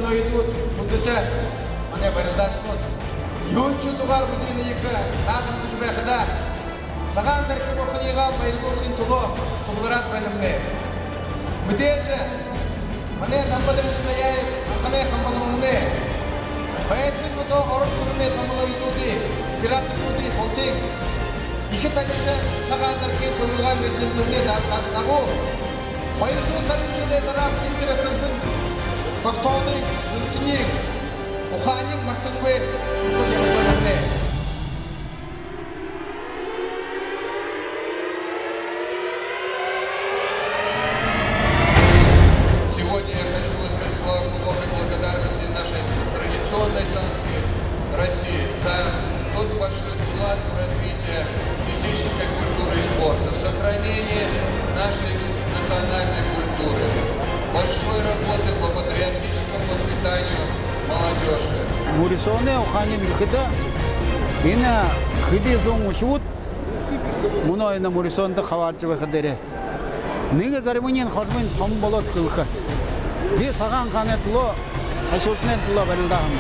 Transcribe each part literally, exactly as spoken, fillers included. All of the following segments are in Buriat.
Оюутад, хүндэтэ манай барилдаашанууд! Юһэншье дугаар бүдүүн ехэ наадан гэжэ байхадаа, Сагаан Дорхи бурханиие баярлуулхын түлөө суглараад байнаб. Мэдээжэ, манай Дамба-Дарижа Заяев анханай хамба ламамнай, байһан одоо ород гүрэнэй томо оюутадуудые, императорнуудые бултыень ехэ табижа, Сагаан Дорхиин хубилгаан эрдэмтэдэй дар-, дар-, дагуу хоёр зуун табин жэлэй дараа бүри тэрэ хэрхэн тогтооһониинь, үнсэниинь, ухааниинь мартангүй үргэжэ ябажа байнаб. Сегодня я хочу высказать слова глубокой благодарности нашей традиционной Сангхи России за тот большой вклад в развитие физической культуры и спорта, в сохранение нашей национальной культуры, большой работы по патриотическому воспитанию молодёжи. Мүрысөөнэй ухааниинь гэхэдэ, энэ хэды зуун үхибүүд мүнөө энэ мүрысөөндэ хабаадажа байха дээрээ. Нэгэ зариманиинь хожомынь томо болоод хэлэхэ: би Сагаан хаанай түлөө, сахюусанай түлөө барилдаа һэм.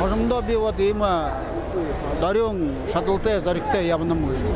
Хожомдоо би вот иимэ дорюун шадалтай, зоригтой ябанам гэжэ.